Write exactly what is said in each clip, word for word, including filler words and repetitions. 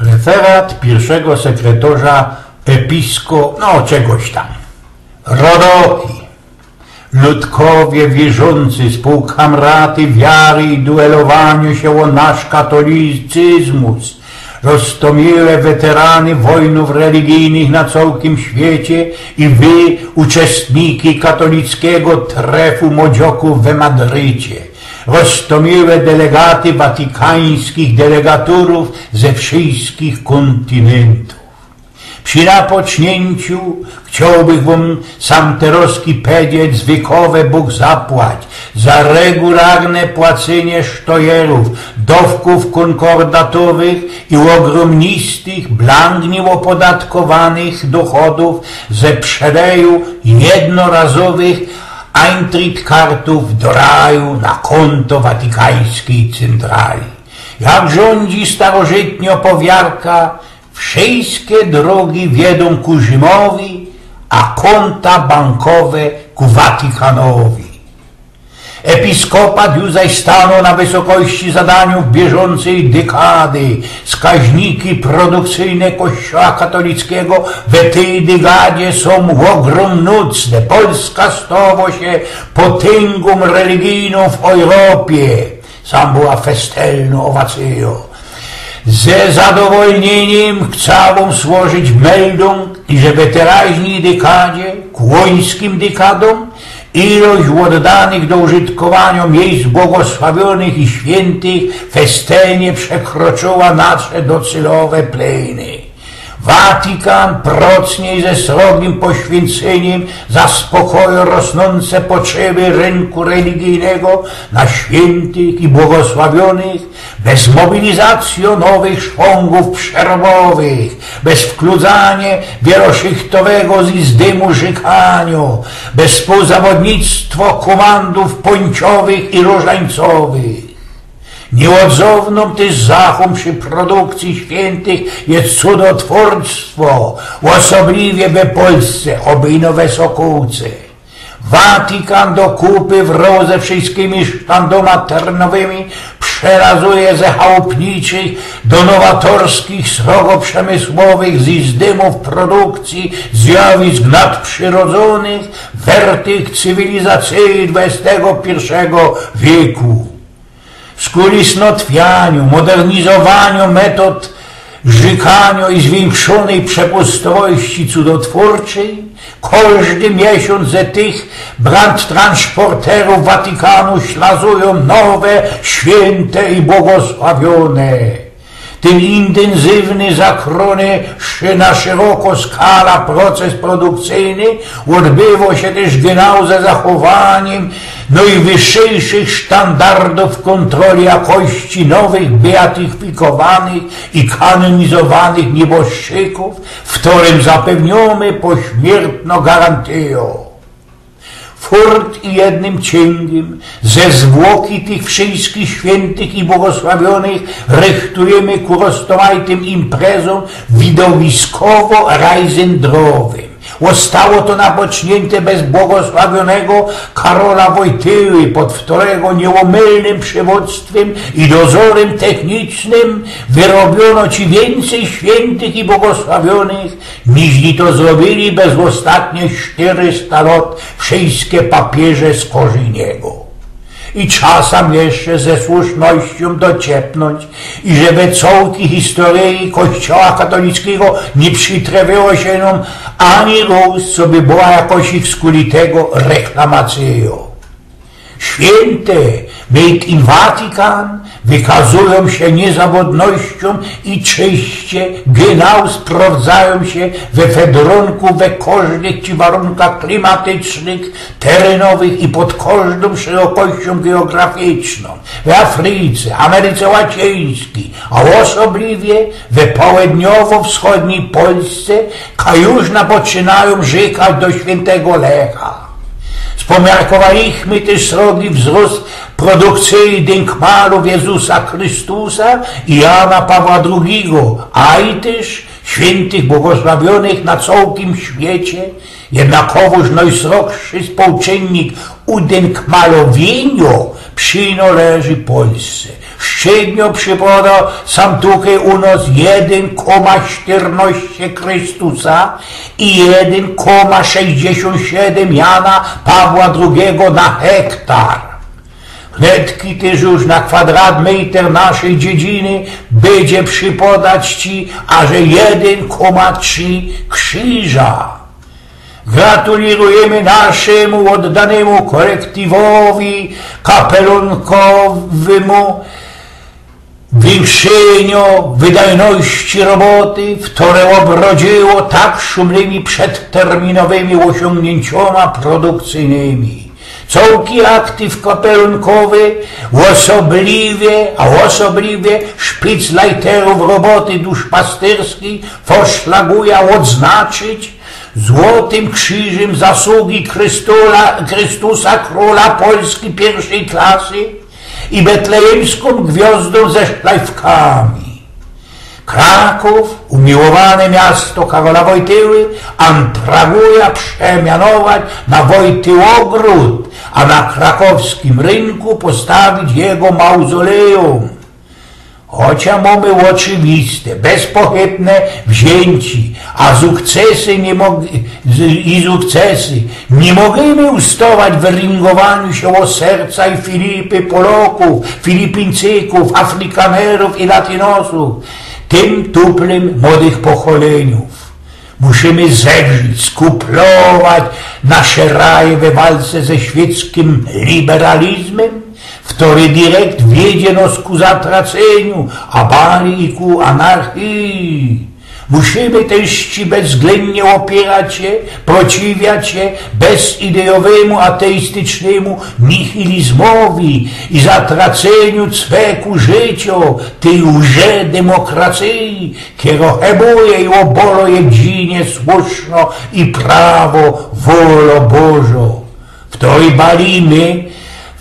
Referat piyrszego sekretorza episko-, no, czegoś tam. Rodoki. Ludkowie wierzący z półkamraty wiary i duelowaniu sie ô nasz katolicyzmus, roztomiłe weterany wojnōw religijnych na cołkim świecie i wy, uczestniki katolickigo trefu młodziokōw we Madrycie, roztomiłe delegaty watikańskich delegaturōw ze wszyjskich kōntynyntōw. Przi napoczninciu chciołbych wōm sam terozki pedzieć zwykowe Bōg zapłać za regularne płacynie sztojerōw, dowkōw kōnkordatowych i ôgrōmnistych, blank niopodatkowanych dochodōw ze przedaju jednorazowych Eintritt-kartōw do raju na kōnto watikańskij cyntrali. Jak rzōndzi starożytnio powiarka, wszyjske drogi wiedōm ku Rzymowi, a kōnta bankowe ku Watikanowi. Episkopat już zaś stanoł na wysokości zadaniōw bieżōncyj dekady. Wskaźniki produkcyjne Kościoła katolickigo we tyj dekadzie sōm ôgrōmnōcne. Polska stało sie potyngōm religijnōm w Europie. Sam była festelnōm owacyjōm. Ze zadowolnieniym chcałbym złożyć meldōng, iże we teraźnij dekadzie, kłońskim dekadōm, ilość ôddanych do użytkowaniŏ miejsc błogosławiōnych i świyntych festelnie przekroczyła nasze docelowe plejny. Watikan procnie ze srogim poświyncyniym zaspokojo rosnōnce potrzeby rynku religijnego na świyntych i błogosławiōnych bez mobilizacyjō nowych szwōngōw przerobowych, bez wkludzanie wieloszychtowego z izdymu rzykaniŏ, bez wspōłzawodnictwo kōmandōw pōńciowych i różańcowych. Niodzownym tyż zachōm przi produkcji świyntych je cudotwōrstwo, ôsobliwie we Polsce, ôbejno we Sokōłce. Watikan do kupy wrŏz ze wszyjskimi sztandōma ternowymi przelazuje ze chałupniczych do nowatorskich, srogo przemysłowych, z izdymōw produkcji zjawisk nadprzyrodzōnych, wertych cywilizacyji dwudziestego piyrszego wieku. Skuli snotwianiu, modernizowaniu metod rzykaniŏ i zwiynkszōnyj przepustwości cudotwōrczyj, kożdy miesiōnc ze tych brandtransporterōw Watikanu ślazujōm nowe, świynte i błogosławiōne. Tyn intynzywny, zakrōny szy na szeroko skala proces produkcyjny ôdbywŏ sie tyż genau ze zachowanim nojwyższych sztandardōw kōntroli jakości nowych, beatyfikowanych i kanōnizowanych nieboszczykōw, w ktōrym zapewniōmy pośmiertno garantyjŏ. Furt i jednym ciyngiym ze zwłoki tych wszyjskich świyntych i błogosławiōnych rychtujymy ku roztōmajtym imprezōm widowiskowo-rajzyndrowym. Ôstało to napoczniynte bez błogosławiōnego Karola Wojtyły, pod ftorego nieômylnym przewōdztwym i dozorym technicznym wyrobiono ci wiyncyj świyntych i błogosławiōnych, niźli to zrobiyli bez ôstatnie sztyrysta lŏt wszyjske papiyże z Korzyniego. I czasã jeszcze ze słusznościōm doczepnōńć, iże we cołkij historyji Kościoła katolickigo niy przitrefiyło sie nōm ani rŏz, coby była jakoś ich skuli tego reklamacyjŏ. Świynte, made in Vatican, wykazujōm sie niyzawodnościōm i czyście genau sprowdzajōm sie we fedrōnku, we kożdych ci warunkach klimatycznych, terenowych i pod kożdą szerokościōm geograficznōm, we Afryce, Ameryce Łacińskij, a ôsobliwie we połedniowo-wschodnij Polsce, kaj już napoczynajōm rzykać do świyntego Lecha. Spomiarkowaliśmy tyż srogi wzrōst produkcyji dynkmalōw Jezusa Chrystusa i Jana Pawła drugigo, a i tyż świyntych błogosławiōnych na cołkim świecie, jednakowōż nojsrogszy spōłczynnik udynkmalowiyniŏ przinoleży Polsce. Wszednio przipŏdŏ sam tukej u nŏs jedyn kōma sztyrnŏście Krystusa i jedyn kōma sześćdziesiōnt siedym Jana Pawła drugigo na hektar. Hnetki tyż już na kwadratmejter naszej dziedziny bydzie przipŏdać ci aże jedyn kōma trzi krziża. Gratulirujymy naszemu ôddanymu kolektiwowi kapelōnkowiymu zwiynkszyniŏ wydajności roboty, ftore ôbrodziyło tak szumnymi przedterminowymi ôsiōngniynciōma produkcyjnymi. Cołki aktyw kapelōnkowy, ôsobliwie, a ôsobliwie szpiclajterōw roboty duszpastyrskij, foszlaguja ôdznaczyć Złotym Krziżym Zasługi Krystola, Krystusa Krōla Polski piyrszij klasy i betlejymską gwiŏzdōm ze szlajfkami. Krakōw, umiłowany miasto Karola Wojtyły, antraguja przemianować na Wojtyłogród, a na krakowskim rynku postawić jego mauzolejōm. Chociŏż mōmy ôczywiste, bezpochybne wziynczi, a sukcesy niy mog-, z-, i sukcesy, niy możymy ustować w ryngowaniu sie ô serca i Filipy Polokōw, Filipińczykōw, Afrikanerōw i Latinosōw, tym tuplym młodych pokoleniōw. Musimy zegrzyć, skuplować nasze raje we walce ze świeckim liberalizmym, ftory direkt wiedzie nŏs ku zatracyniu, a bali i ku anarchii. Musimy tyż ci bezwzglyndnie ôpiyrać sie, przeciwiać sie bezidejowymu, ateistycznymu nihilizmowi i zatracyniu cweku życiŏ tyj łże demokracyji, kero hebuje i ôboluje dzinie słusznŏ i prawŏ wolŏ Bożo. W toj balimy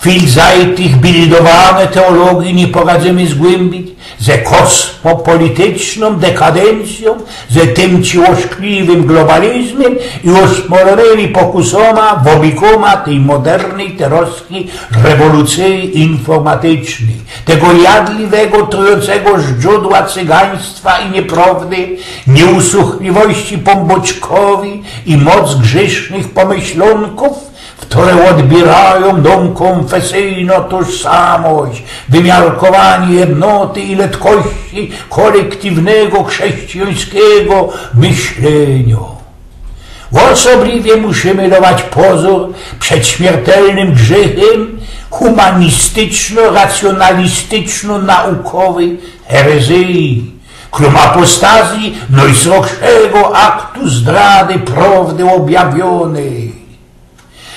filzajtich bildowane teologii niy poradzymy zgłymbić, ze kosmopolitycznōm dekadencjōm, ze tym ci ôszkliwym globalizmym i ôsmorōnymi pokusōma, wobikōma tyj modernyj terŏzkij rewolucyji informatycznyj, tego jadliwego, trujōncego źrōdła cygaństwa i niyprŏwdy, niyusuchliwości Pōnbōczkowi i moc grzysznych pōmyślōnkōw, ftory ôdbiyrajōm nōm kōnfesyjnŏ tożsamość, wymiarkowaniy jednoty i letkości kolektiwnego chrześcijańskigo myślyniŏ. Ôsobliwie musimy dŏwać pozōr przed śmiertelnym grzychym humanistyczno-racjōnalistyczno-naukowyj herezyji, krōm apostazji nojsrogszego aktu zdrady prŏwdy ôbjawiōnyj.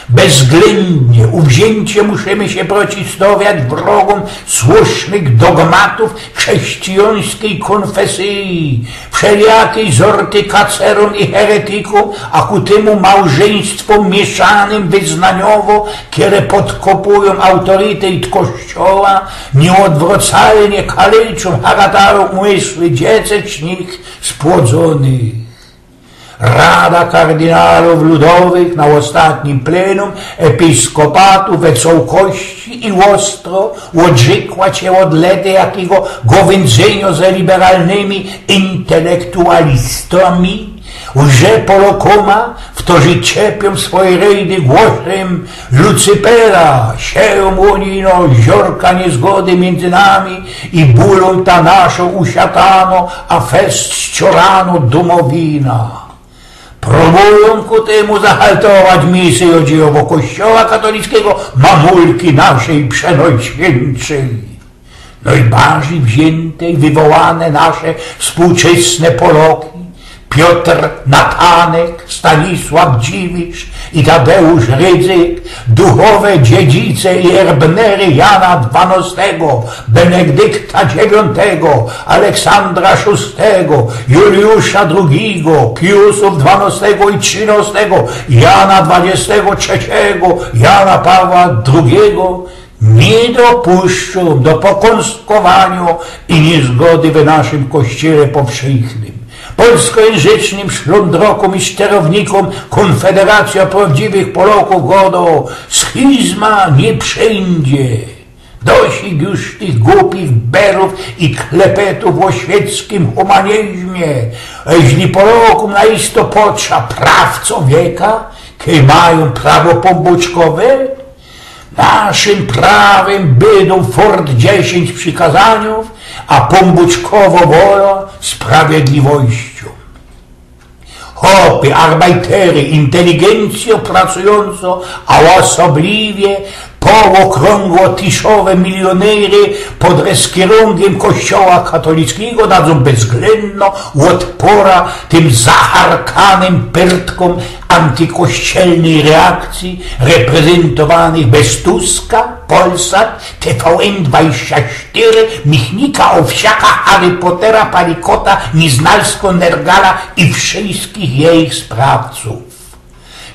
Bezwzglyndnie, uwziyncie musimy sie przeciwstawiać wrogōm słusznych dogmatōw chrześcijańskij kōnfesyji, wszelijakyj zorty kacerōm i heretykōm, a ku tymu małżyństwōm miyszanym wyznaniowŏ, kere podkopujōm autorytet Kościoła, niyôdwrŏcalnie kalyczōm, haratarōm umysły dziecek z nich spłodzōnych. Rada Kardynalōw Ludowych na ôstatnim plenum episkopatu we cołkości i ôstro ôdrzykła sie ôd ledyjakigo gŏwyndzynio ze liberalnymi intelektualistami, łże Polokōma, ftorzy ciepiōm swoje rejdy głoszym Lucypera, siejōm ôni ino ziarka niyzgody miyndzy nami i bulōm ta naszŏ usiatano, a fest ściorano dōmowina. Prōbujōm ku tymu zahaltować misyjŏ dziejowŏ Kościoła katolickigo, mamulki naszyj przenojświyntszyj. Nojbardzij wziyntej wywołane nasze współczesne Poloki, Piotr Natanek, Stanisław Dziwisz i Tadeusz Rydzyk, duchowe dziedzice i erbnery Jana Dwanŏstego, Benedykta Dziewiyntego, Aleksandra Szōstego, Juliusza Drugigo, Piusōw Dwanŏstego i Trzynŏstego, Jana Dwadziestego Trzecigo, Jana Pawła Drugigo, niy dopuszczōm do pokōnstkowaniŏ i niyzgody we naszym Kościele powszechnym. Polskojynczykowym szlōndrokōm i szterownikōm Kōnfederacyjŏ prŏwdziwych Polokōw gŏdŏ: schizma niy przeńdzie. Dosik już tych gupich berōw i klepetōw ô świeckim humanizmie. Jeźli Polokōm na isto potrza praw cowieka, kej majōm prawo pōnbōczkowe, naszym prawym bydōm fort dziesiyńć przikazaniōw, a pōnbōczkowŏ wola sprawiedliwościōw. Chopy, arbajtery, inteligencjo pracujōncŏ, a ôsobliwie połokryngłotiszowe milionery pod reskirōngym Kościoła katolickigo dadzōm bezwzglyndno ôdpora tym zacharkanym pyrtkōm antykościelnyj reakcji reprezyntowanych bez Tuska, Polsat, T V N dwadzieścia sztyry, Michnika, Owsiaka, Harry Pottera, Palikota, Niznalsko, Nergala i wszyjskich jejich sprawcōw.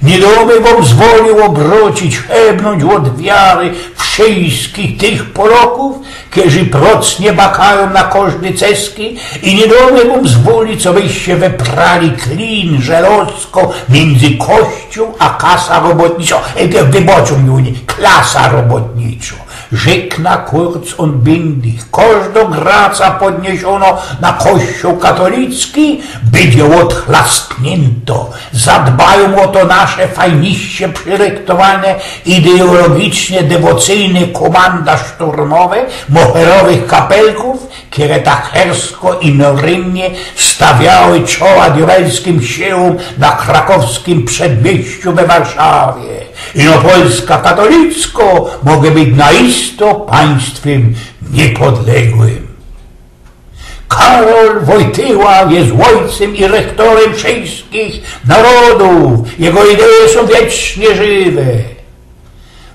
Niy dōmy wōm zwolić ôbrōcić, hebnōńć ôd wiary wszyjskich tych Polokōw, kerzy procnie bakajōm na kożdy ceski, i niy dōmy wōm zwolić, co byście wyprali klin żelazko miyndzy Kościōł a klasa robotniczŏ, e, wybaczōm mi, klasa robotniczŏ. Rzeknã kurz un byndig, kożdŏ graca podniesionŏ na Kościoł katolicki bydzie ôdchlaskniynto. Zadbajōm ô to nasze fajniście przyrechtowane ideologicznie dewocyjne kōmanda szturmowe moherowych kapelkōw, kere tak hersko i norymnie stawiały czoła diabelskim siłōm na krakowskim przedmieściu we Warszawie. Ino Polska katolickŏ może być na isto państwym niepodległym. Karol Wojtyła jest ôjcym i rechtorym wszyjskich narodōw. Jego ideje sōm wiecznie żywe.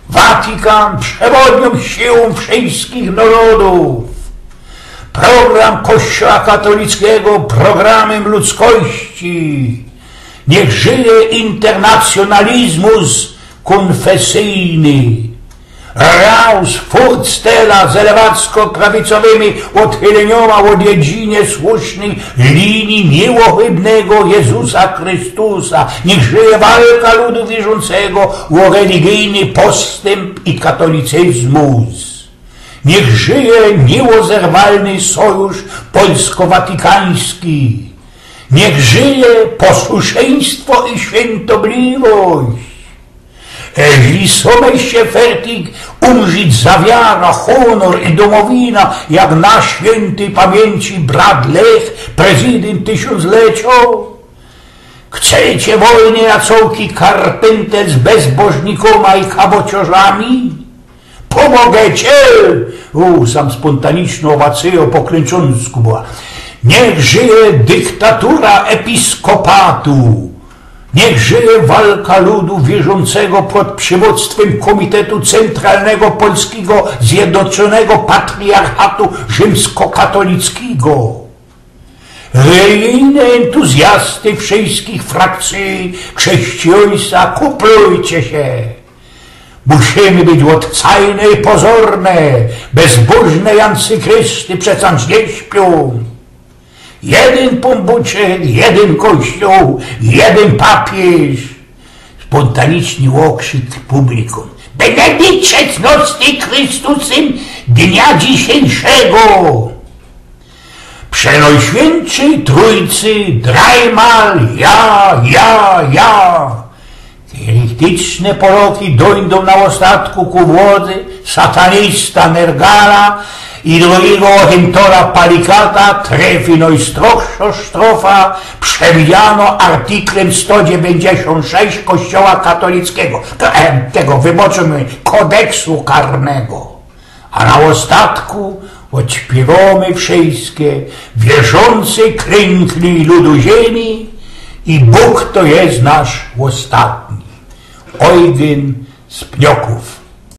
Watykan przewodniōm siłōm wszyjskich narodōw. Program Kościoła katolickigo programym ludzkości. Niych żyje internacjonalizmus kōnfesyjny. Raus furtstela z elewacko-prawicowymi ôdchylyniōma ôd jedynie słusznyj linije miłochybnego Jezusa Chrystusa. Niych żyje walka ludu wierzącego ô religijny postymp i katolicyzmus. Niych żyje nierozerwalny sojusz polsko-watikański. Niych żyje posłuszyństwo i świętobliwość. Jeźli sōm jeszcze fertig umrzeć za wiara, honor i dōmowina, jak nasz świyntyj pamiyńci brat Lech, prezydynt tysiōnzlecjŏ, chcecie wojny na cołki karpyntel z bezbożnikōma i kabociŏrzami? Pōmŏgecie! U, sam spōntaniczno ôwacyjŏ po klynczōnsku była. Niych żyje dyktatura episkopatu! Niych żyje walka ludu wierzącego pod przywōdztwym Kōmitetu Cyntralnego Polskigo Zjednoczonego Patriarchatu Rzymskokatolickigo! Religijne entuzjasty wszyjskich frakcyji chrześcijŏństwa, kuplujcie sie! Musimy być ôdcajne i pozorne, bezbożne antychrysty przecież niy śpiōm. Jedyn Pōnbōczek, jedyn Kościōł, jedyn papiyż. Spōntaniczny ôkrzyk publikōm: Benedicite nos te Christusym dnia dzisiyjszego! Prze Nojświynczyj Trōjcy drajmal ja, ja, ja! Hereticzne Poloki dōńdōm na ôstatku ku władzy satanysta Nergala i drogigo agentora Palikata trefi nojstroższŏ sztrofa przewidzianŏ artyklym sto dziewiyńćdziesiōnt sześć Kościoła katolickigo, to, e, tego, wybaczcie mi, kodeksu karnego. A na ôstatku ôdśpiywōmy wszyjske: Wierzący, klynklij ludu ziymie, i Bōg to je nasz ôstatni. Ojgyn z Pniokōw.